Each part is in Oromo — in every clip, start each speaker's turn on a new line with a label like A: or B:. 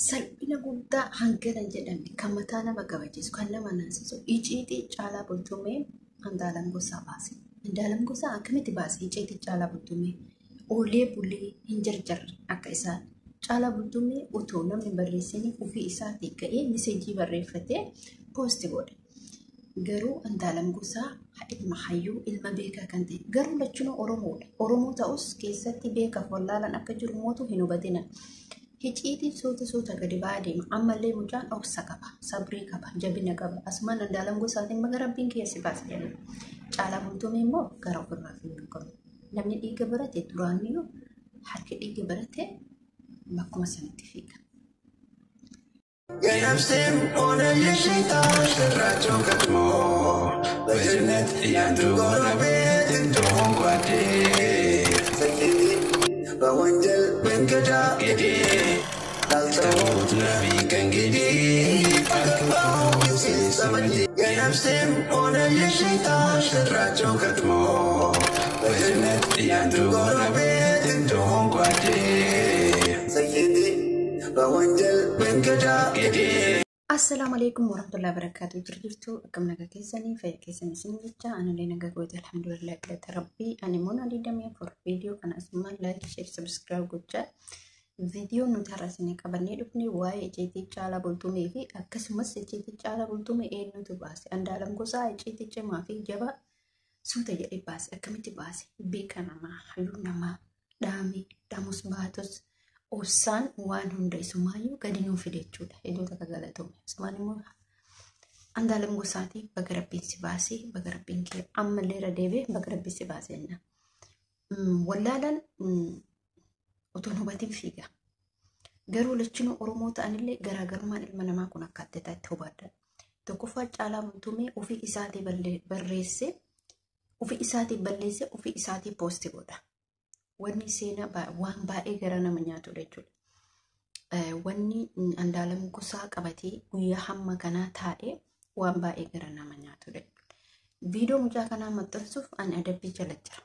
A: Salphina guddaa hangana hin jedhamne kan mataa nama kabachiisu kan nama naasisu iciitii Caalaa Bultumee Andaalam Gosaa baase. Andaalam Gosaa akkamitti baase iciitii Caalaa Bultumee? Oolee bulee hin jarjarre akka isaan. Caalaa Bultumee otoo namni barreessanii ofii isaatii ka'ee miseejii barreeffatee poosti godhe. Garuu Andaalam Gosaa ilma hayyuu ilma beekaa kan ta'e garuu lachinuu Oromoodha. Oromoo ta'us keessatti beekaaf wallaalan akka jiru mootu hin hubatina. Hiciitiin suuta suuta gadi ba'aa deema. Ammallee mucaan obsa qaba, sabrii qaba, jabina qaba. Asumaan Andaalam Gosaatiin baga rabbiin kiyya si baase jenna. Caalaa Bultumee immoo gara ofirraa fiiguu qabu. Namni dhiiga barate duraaniyyuu harki dhiiga barate bakkuma sanitti fiiga.
B: የነፍሴም ሆነ የሸይጣን ሸራቸው ከትሞ በጀነት ያንቱ ጎረቤት እንደሆን ጓዴ ሰይዲ በወንጀል መንገዳገዴ ላልተውት ነቢ ከእንግዲህ አገባው ዘመዴ። የነፍሴም ሆነ የሸይጣን ሸራቸው ከትሞ በጀነት ያንቱ ጎረቤት እንደሆን ጓዴ ሰይዲ በወንጀል መንገዳገዴ።
A: Assalaamu alaikum warahmatullahi wabarakatuh. Jirtu akkam nagaa keessanii fayyaa keessanii isin jecha analee nagaa goote alhamdulillah galata rabbii. Ani immoo na 24 viidiyoo kana asumaan like, share, subscribe gochaa viidiyoo nuti har'a isinii qabannee dhufne waa'ee icciitii Caalaa Bultumee fi akkasumas icciitii Caalaa Bultumee eenyutu baase? Andaalam Gosaa icciitii cimaa fi jabaa suuta jedhee baase. Akkamitti baase? Beeka namaa, hayyuu namaa, dhaamee dhaamus baatus obsaan waan hunda isumaayyuu gadi nuu fide jechuudha. Hedduu takka galatoome. Isumaan immoo Andaalam Gosaatii baga rabbiin si baasee baga rabbiin kee ammallee irra deebi'ee baga rabbiin si baasee jenna. Wallaalaan otoo hin hubatin fiiga. Garuu lachinuu Oromoo ta'anillee garaagarummaan ilma namaa kun akka adda ta'etti hubadha. Tokkoffaa Caalaa Bultumee ofii isaatii barreessee ofii isaatii balleessee ofii isaatii poosti godha. Wanni seenaa waan baay'ee gara nama nyaatudha jechuudha. Wanni Andaalam Gosaa qabatee guyyaa hamma kanaa taa'ee waan baay'ee gara nama nyaatudha jechuudha. Viidiyoo mucaa kanaa maxxansuuf ani adabbii jala jira.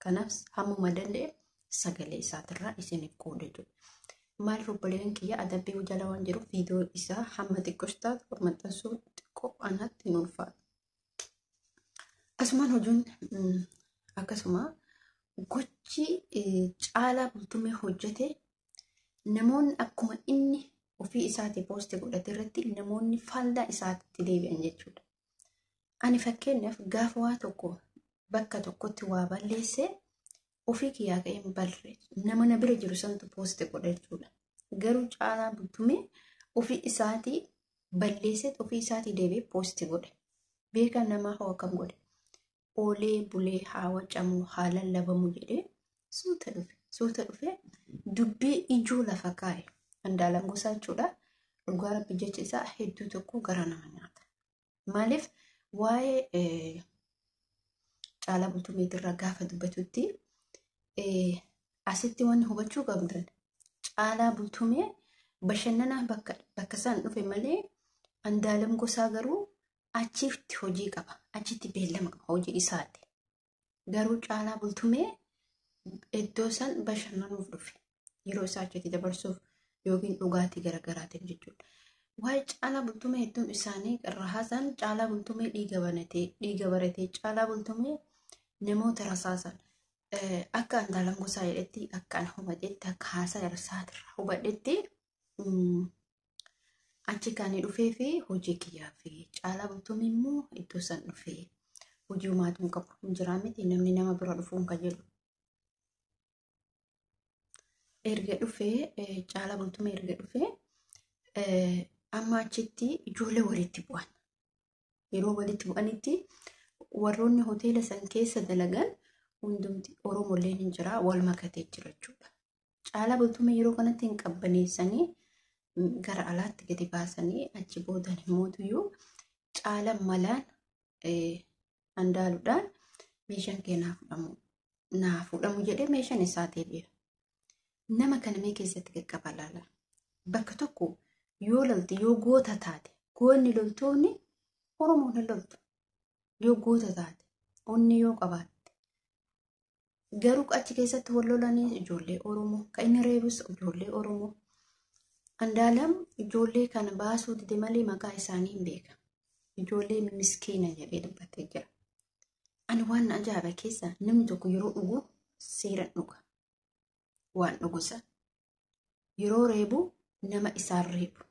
A: Kanaaf hammuma danda'e sagalee isaatirraa isiniif qooda jechuudha. Maaliif obboleeyyan kiyya adabbii jala waan jiruuf viidiyoo isaa hamma xiqqoos taatu maxxansuu xiqqoo anatti hin ulfaatu. Asumaan hojiin akkasuma gochi Caalaa Bultumee hojjete namoonni akkuma inni ofii isaatii poosti godhate irratti namoonni faallaa isaatti deebi'an jechuudha. Ani fakkeenyaaf gaafa waa tokko bakka tokkotti waa balleesse ofii kiyyaa ka'een barreessu nama na bira jiru santu poosti godha jechuudha. Garuu Caalaa Bultumee ofii isaatii balleessee ofii isaatii deebi'ee poosti godhe. Beekan namaa hoo akkam godhe? Oolee bulee haa wacamu haa lallabamu jedhee suuta dhufe. Suuta dhufe dubbii ijoo lafa kaa'e. Andaalam Gosaa jechuudha. Dhugaa rabbi jecha isaa hedduu tokko gara nama nyaata. Maaliif waa'ee Caalaa Bultumeetirraa gaafa dubbatutti asitti wanni hubachuu qabdan Caalaa Bultumee bashannanaaf bakka isaan dhufe malee Andaalam Gosaa garuu achitti hojii qaba. Achitti beellama qaba hojii isaati. Garuu Caalaa Bultumee iddoo san bashannanuuf dhufe. Yeroo isaa achitti dabarsuuf yookiin dhugaatii garaagaraatiin jechuudha. Waa'ee Caalaa Bultumee hedduun isaanii irra haasan Caalaa Bultumee dhiiga banatee dhiiga baratee Caalaa Bultumee namoota rasaasan akka Andaalam Gosaa jedhetti akka an hubadhetti akka haasaa isaatirraa hubadhetti achi kan dhufee fi hojii kiyyaa fi Caalaa Bultumee immoo iddoo san dhufee hojii homaatu hin qabu hin jiraa miti namni nama bira dhufuun kan jedhu. Erga dhufee Caalaa Bultumee erga dhufee amma achitti ijoollee walitti bu'an. Yeroo walitti bu'anitti warroonni hoteela san keessa dalagan hundumti Oromolleen hin jira wal makatee jira jechuudha. Caalaa Bultumee yeroo kanatti hin qabbaneessanii gara alaatti gadi baasanii achi boodan immootuyyuu Caalaan malaan Andaaluudhaan meeshaan kee naa fudhamu naa fudhamu jedhee meeshaan isaa deebi'a. Nama kana mee keessatti qaqqaba laala. Bakka tokko yoo lolte yoo goota taate goonni loltoonni Oromoon hin loltu. Yoo goota taate onni yoo qabaatte garuu achi keessatti wal lolanii ijoollee Oromoo kan inni reebus ijoollee Oromoo. Andaalam ijoollee kana baasuu dide malee maqaa isaanii hin beeka. Ijoollee miskiina jedhee dubbatee jira. Ani waan na ajaa'iba keessa namni tokko yeroo dhugu seeraan dhuga. Waan dhugu sana. Yeroo reebu nama isaan reebu.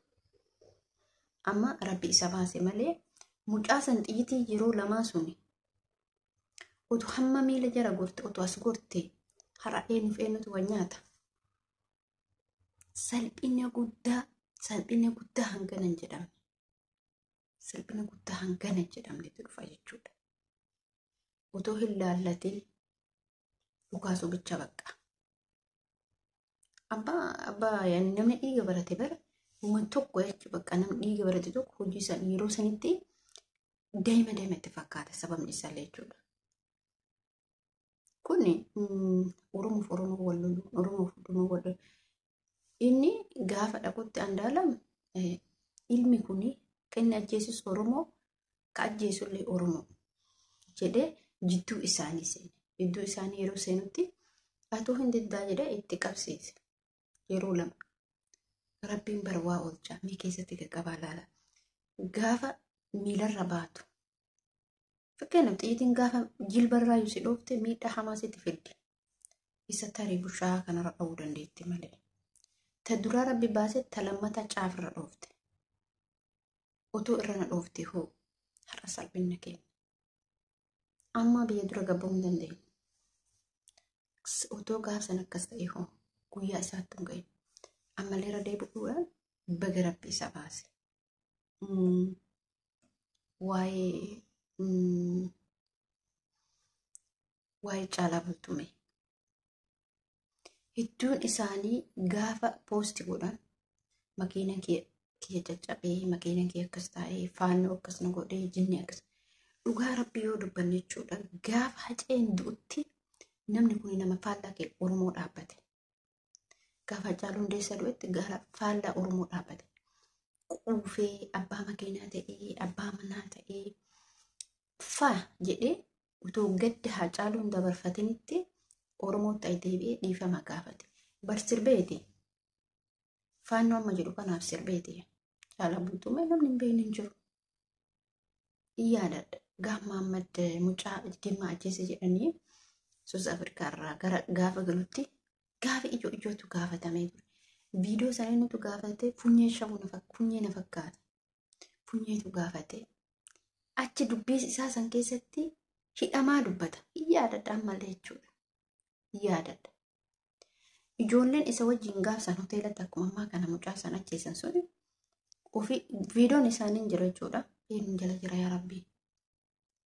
A: Amma rabbi isa baase malee mucaa san xiyyitii yeroo lamaa suni utuu hamma miila jara gorte utuu as gorte har'a eenyuuf eenyutu wal nyaata. Salphina guddaa salphina guddaa hangana hin jedhamne. Salphina guddaa hangana hin jedhamnetu dhufa jechuudha. Otoo hin laallatin dhukaasuu bicha bakka. Abbaa abbaa namni dhiiga barate bara uuman tokko jechuudha bakka namni dhiiga barate tokko hojii san yeroo sanitti daa'ima daa'ima itti fakkaata sababni isaallee jechuudha. Kuni Oromoof Oromoo wal lolu Oromoof Oromoo wal lolu. Inni gaafa dhaqutti Andaalam ilmi kuni kan inni ajjeesus Oromoo ka ajjeesullee Oromoo jedhee jidduu isaanii seene. Jidduu isaanii yeroo seenutti atuu hin diddaa jedhee itti qabsiise yeroo lama. Rabbiin bara waa oolchaa mee keessatti qaqqabaa laala. Gaafa miilarra baatu. Fakkeenyaaf xiyyitiin gaafa jilbarraa yoo si dhoofte miidhaa hamaa sitti fiddi. Isa tarii bushaa kanarra dha'uu dandeetti malee. Ta duraa rabbi baase ta lammataa caafirra dhoofte. Otoo irra na dhoofte hoo har'a salphina keenya. Amma biyya dura gabba'uu hin dandeenyu. Otoo gaafa sana akkas ta'e hoo guyyaa isaatti hin ga'in. Ammallee irra deebi'uudhaan baga rabbi isa baase. Waa'ee waa'ee Caalaa Bultumee. Hedduun isaanii gaafa poosti godhan makiinaan kiyya caccabee, makiinaan kiyya akkas taa'ee, faannoo akkas na godhee, jinni akkas. Dhugaa rabbi yoo dubbanne jechuudha gaafa Haceen du'utti namni kun nama faallaa kee Oromoo dhaabbate. Gaafa Hacaaluu Hundeessaa du'etti gara faallaa Oromoo dhaabbate. Quufee abbaa makiinaa ta'ee, abbaa manaa ta'ee fa jedhee utoo gadda Hacaaluun dabarfatinitti Oromootti ay deebi'ee dhiifama gaafate. Bar sirbeeti. Faannoo amma jedhu kanaaf sirbeeti. Caalaa Bultumee namni hin beekne hin jiru. In yaadadha. Gaaf Mahammad mucaa Jimmaa ajjeese jedhanii South Africa irraa gara gaafa galutti gaafa ijoo ijootu gaafatamee ture. Viidiyoo isaanii nutu gaafate funyee shawuu na funyee na fakkaata. Funyeetu gaafate. Achi dubbii isaa san keessatti hidhamaa dubbata. Hin yaadadha ammallee jechuudha. Hin yaadadha. Ijoolleen isa wajjin gaafsan hoteelatti akkuma ammaa kana mucaa san ajjeesan sun ofii viidiyoon isaanii hin jira jechuudha. Eenyuun jala jira yaa Rabbii.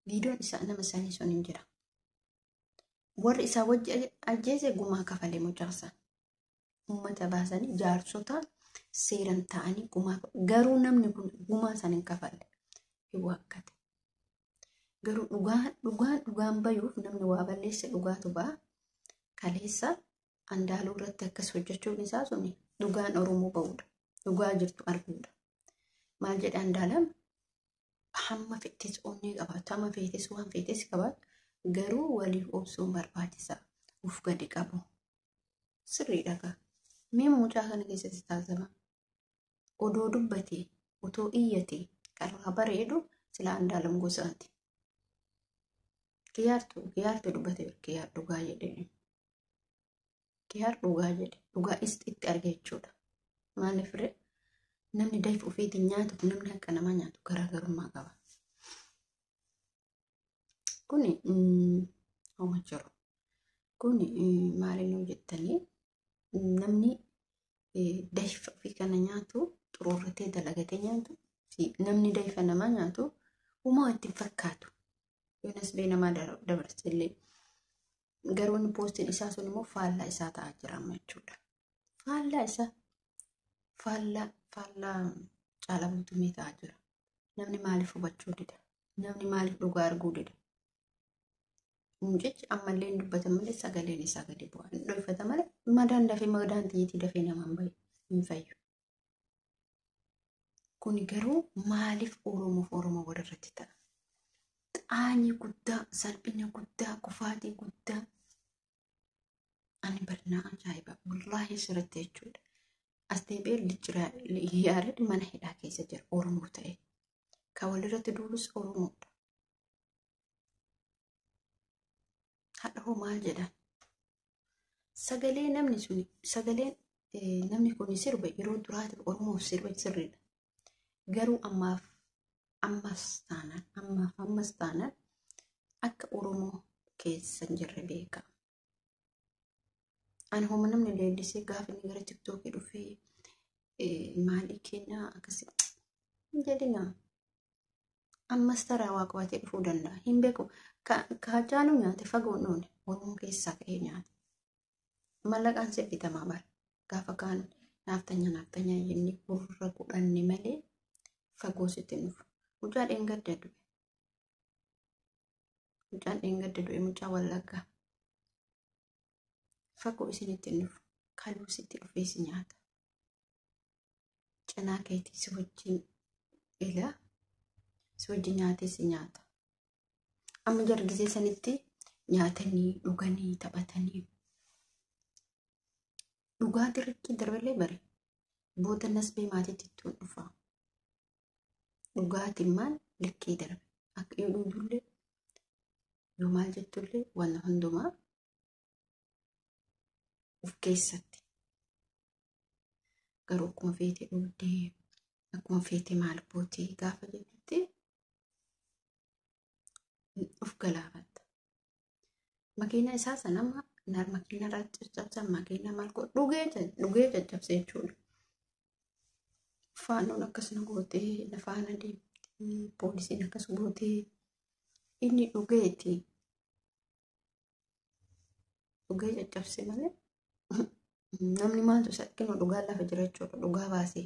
A: Viidiyoon isaa nama isaanii sun hin jira. Warri isaa wajji ajjeese gumaa kafalee mucaa san. Uummata baasanii jaarsota seeran ta'anii gumaa garuu namni kun gumaa san hin kafalle. Hin waakkate. Garuu dhugaan dhugaan dhugaan bayuuf namni waa balleesse dhugaatu ba'a. Kaleessa Andaaluu irratti akkas hojjechuun isaa suni dhugaan Oromoo ba'uudha. Dhugaa jirtu arguudha. Maal jedha Andaalam? Hamma feetes onnee qabaatu, hamma feetes waan feetes qabaatu garuu waliif obsuun barbaachisaa. Uf gadi qabu. Sirriidha gaa. Mee mucaa kana keessatti taasifama. Odoo dubbatee, otoo iyyatee karraa bareedu sila Andaalam Gosaati. Kiyyaartu kiyyaartu dubbate kiyyaar dhugaa jedhee. Kiyyaar dhugaa jedhe dhugaa itti arge jechuudha. Maaliif ree namni dayfa ofiitiin nyaatu namni akka namaa nyaatu garaagarummaa qaba. Kuni homa jiru. Kuni maaliin hoo jettanii namni dayfa ofii kana nyaatu xuruurratee dalagatee nyaatu fi namni dayfa namaa nyaatu homaa itti hin fakkaatu. Yoonas bee namaa dabarse illee. Garuu inni poostiin isaa sun immoo faallaa isaa ta'aa jira amma jechuudha. Faallaa isaa faallaa faallaa Caalaa Bultumee ta'aa jira. Namni maaliif hubachuu dida? Namni maaliif dhugaa arguu dida? Mucichi ammallee hin dubbata malee sagaleen isaa gadi bu'a. Hin dhoyfata malee madaan dafee madaan xiyyitii dafee nama hin bayu hin fayyu. Kuni garuu maaliif Oromoof Oromoo walirratti ta'a? Qaanyii guddaa, salphina guddaa, kufaatii guddaa. Ani barnaa ajaa'iba. Wallaahi sirriitti jechuudha. As deebi'ee Yaared mana hidhaa keessa jira Oromoo ta'e. Kan walirratti duulus Oromoodha. Hadha hoo maal jedhan? Sagalee namni sun sagaleen namni kun sirba yeroo duraatiif Oromoof sirba sirriidha. Garuu ammaaf ammas taanaan ammaaf ammas taanaan akka Oromoo keessa hin jirre beekama. Ani homa namni leellisee gaafa inni gara tiktookii dhufee maalii kennaa akkasii hin jedhina. Ammas taraa waa qabatee dhufuu danda'a. Hin beeku. Ka Hacaaluu nyaate fagoo hin dhoone Oromoo keessaa ka'ee nyaate. Mallaqaan si bitamaa bara. Gaafa kaan naaftanya naaftanya jennee gurra godhanne malee fagoo sitti hin dhufu. Mucaa dheengadda du'e. Mucaan dheengadda du'e mucaa Wallaggaa. Fagoo isinitti hin dhufu. Kaluu sitti dhufee si nyaata. Cinaa keetii si wajjin ilaa si wajjin nyaatee si nyaata. Amma jargisee sanitti nyaatanii dhuganii taphatanii dhugaatii rikkii darballee bare booda nasbee maatiitti ittiin dhufa. Dhugaatiin maal likkii darbe akka yoo dhugdullee yoo maal jettullee waan hundumaa of keessatti. Garuu akkuma feete dhugdee akkuma feete maal gootee gaafa jettutti of galaafatta. Makiina isaa sana amma makiina irratti caccabsan makiina maal godhu dhugee caccabse jechuudha. Faannoon akkas na gootee na faana deemtee poolisiin akkas gootee inni dhugeeti. Dhugee caccabse malee namni maaltu isa kennu dhugaa lafa jira jechuudha. Dhugaa baasee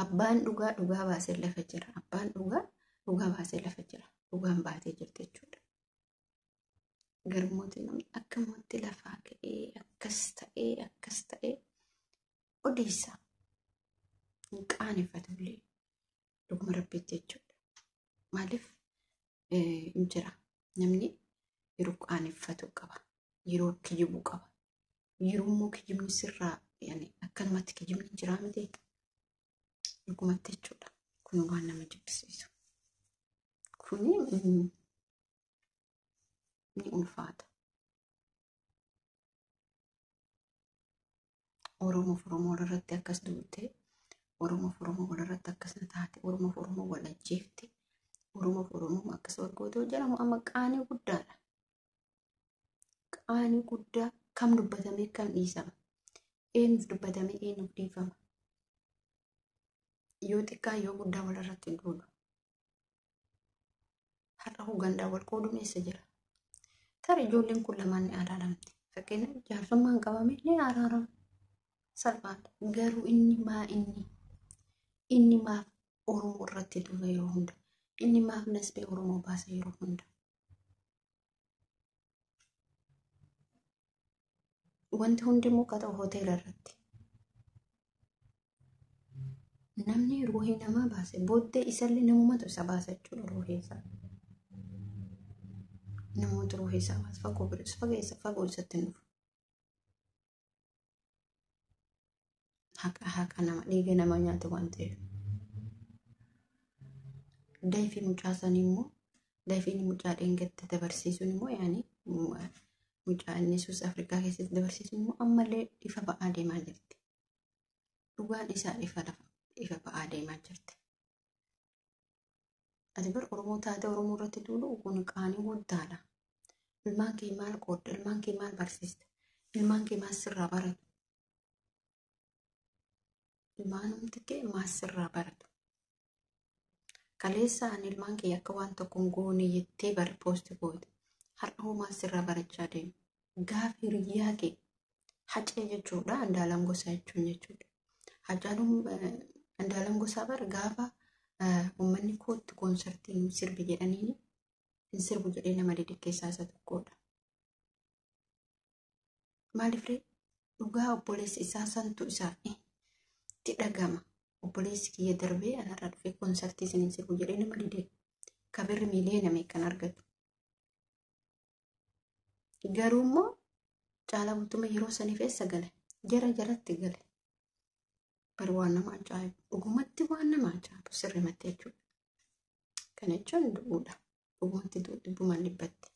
A: abbaan dhugaa dhugaa baasee lafa jira. Abbaan dhugaa dhugaa baasee lafa jira. Dhugaan baatee jirti jechuudha. Garmooti namni akkamatti lafaa ka'ee akkas ta'ee akkas ta'ee odeessa. Hin qaaneffatu illee dhuguma rabbiitti jechuudha. Maaliif hin jira namni yeroo qaaneffatu qaba. Yeroo kijibuu qaba. Yeroo immoo kijibni sirraa akkanumatti kijibni hin jiraa miti dhugumatti jechuudha. Kun waan nama jibbisiisu. Kuni ni ulfaata. Oromoof Oromoo walirratti akkas duute, Oromoof Oromoo walirratti akkas na taate, Oromoof Oromoo wal ajjeefte, Oromoof Oromoo akkas wal goote jedhamu amma qaanii guddaadha. Qaanii guddaa kam dubbatamee kam dhiisama? Eenyuuf dubbatamee eenyuuf dhiifama? Yoo xiqqaa yoo guddaa walirratti hin duulu. Har'a gandaa wal qooduun eessa jira? Tarii ijoolleen kun lamaan ni araaramti. Fakkeenyaaf jaarsummaan qabame ni araarama. Salphaadha. Garuu inni maa inni maaf Oromoo irratti duula yeroo hunda? Inni maaf nasbee Oromoo baasa yeroo hunda? Wanti hundi immoo akka ta'u hoteela irratti. Namni ruuhii namaa baase booddee isallee namumatu isa baasa jechuudha ruuhii isaa. Namoota ruuhii isaa baasa fagoo biras fageessa fagoo isatti hin dhufu. Haqa haqa nama dhiiga nama nyaate waan ta'eef. Dayfii mucaa sanii immoo dayfiin mucaa dheengatte dabarsiisuun immoo yaani mucaa inni Suus Afrikaa keessatti dabarsiisuun immoo ammallee ifa ba'aa deemaa jirti. Dhugaan isaa ifa lafa ifa ba'aa deemaa jirti. Ati bar Oromoo taate Oromoo irratti duulu kun qaanii guddaadha. Ilmaan kee maal qoodda? Ilmaan kee maal barsiista? Ilmaan kee maal sirraa baratu? Ilmaanumti kee maal sirraa baratu? Kaleessa ani ilmaan kee akka waan tokko hin goone jettee bara poosti goote. Har'a hoo maal sirraa barachaa deemu? Gaafa hiriyaa kee hacee jechuudha Andaalam Gosaa jechuun jechuudha. Hacaaluun Andaalam Gosaa bara gaafa uummanni kootti koonsartii hin sirbi jedhanii hin sirbu jedhee nama dide keessaa isa tokkodha. Maaliif ree dhugaa obboleessi isaa santu isaaf itti dhagama. Obboleessi kiyya darbee anarraa dhufee koonsartii isin hin sirbu jedhee nama dide kabirri miiliyoona meeqan argatu. Garuu immoo Caalaa Bultumee yeroo saniif eessa gale? Jara jaratti gale. Bar waan nama ajaa'ibu. Dhugumatti waan nama ajaa'ibu sirrimatti jechuudha. Kana jechuun du'uudha. Dhugumatti dhibbumaan dhibbatti.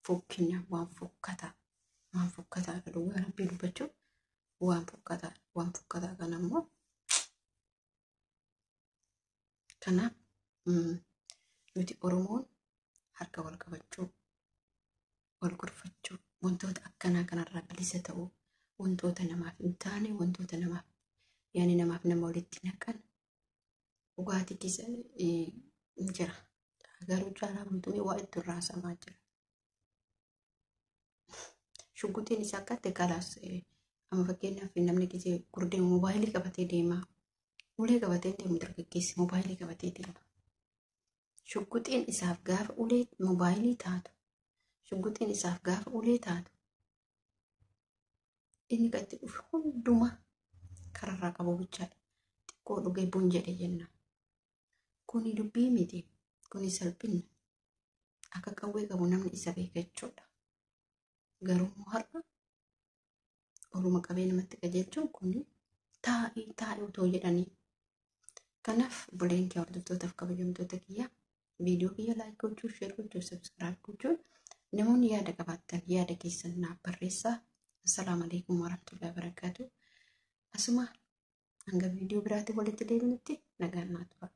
A: Fokkina waan fokkataa. Waan fokkataadha dhugaa rabbii dubbachuuf waan fokkataadha. Waan fokkataa kana immoo kanaaf nuti Oromoon harka wal qabachuu, wal gorfachuu, wantoota akkanaa kanarraa bilisa ta'uu, wantoota namaaf hin taane, wantoota namaaf yaani namaaf nama walitti naqan dhugaatii keessa hin jira. Garuu caalaa bultumee waa itti raasamaa jira. Shugguxiin isaa akka ta'e kalaas amma fakkeenyaaf namni gisee gurdee moobaayilii qabatee deema. Ulee qabatee deemu dargaggeessi moobaayilii qabatee deema. Shugguxiin isaaf gaafa ulee moobaayilii taatu, shugguxiin isaaf gaafa ulee taatu, inni kan itti dhufe hundumaa kararraa qabu bichaadha. Xiqqoo dhugee bun jedhe jenna. Kuni dubbii miti. Kuni salphina. Akka qawwee qabu namni isa beeka jechuudha. Garuu har'a oluma qabee namatti qajeelchuun kuni taa'ii taa'ii otoo jedhanii. Kanaaf buleen kee hordoftootaaf kabajamtoota kiyyaa viidiyoo kiyya like gochuu, share gochuu, subscribe gochuun namoonni yaada qabaattan yaada keessan naaf barreessaa. Assalaamu alaikum warahmatullahi wabarakatuh. Asuma hanga viidiyoo biraatti walitti deebinutti nagaan naa tura.